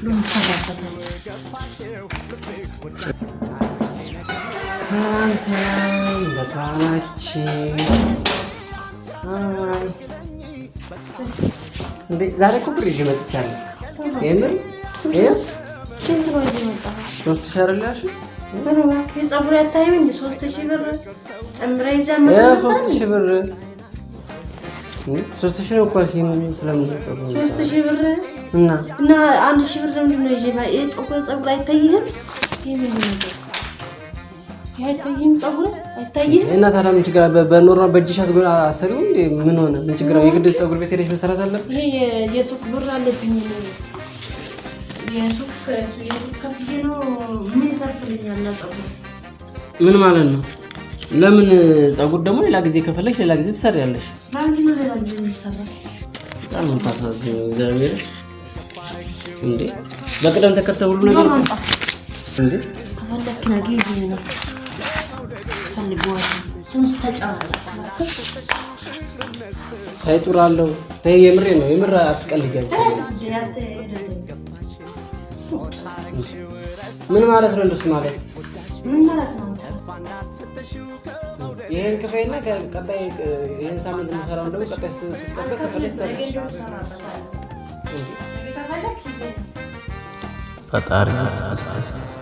ሎሚ ሰላም ሰላም፣ እንዴት ዋላችሁ? አይ እንዴ ዛሬ እኮ ብር ይዤ መጥቻለሁ። የምር ስንት ነው ይዤ የመጣኸው? 3000 አይደል ያልሽኝ? ኧረ እባክህ የፀጉር አታይም እንደ 3000 ብር ጨምረህ ይዘህ 3000 ብር 3000 ነው እኮ ያልሽኝ። ስለምን 3000 ብር እና እና 1000 ብር ለምንድን ነው ይዤ የፀጉር ፀጉር አይታይህም? ይሄ ምንድን ነው? ይሄ አይታይህም? ፀጉር አይታይህም? እና ታዲያ ምን ችግር አለ? በ normal በእጅሽ አሰሪው እንዴ ምን ሆነ? ምን ችግር አለ? የግድ ፀጉር ቤት ሄደሽ መሰራት አለብሽ? ይሄ የሱቅ ብር አለብኝ። የሱቅ ከፍዬ ነው ምን ይተርፍልኛል? እና ፀጉር ምን ማለት ነው? ለምን ፀጉር ደግሞ ሌላ ጊዜ ከፈለግሽ ሌላ ጊዜ ትሰሪያለሽ። ለምንድን ነው ሌላ ጊዜ የሚሰራው? በጣም ነው የምታሳዝነው። እግዚአብሔር እንዴ በቅደም ተከተል ሁሉ ነገር እንዴ ከፈለክ ነገ ይዤ ነው ፈልገዋለሁ። ትንሽ ተጫወት። ተይ ጥሩ አለው። ተይ የምሬ ነው። የምር አትቀልጃለሽ። ምን ማለት ነው እንደሱ ማለት? ምን ማለት ነው? ይሄን ክፈይና ቀጣይ ይሄን ሳምንት የምሰራውን ደግሞ ቀጣይ ስትቀጥር ከፈለግሽ ትሰሪያለሽ። ፈጣሪ ትዕግስት።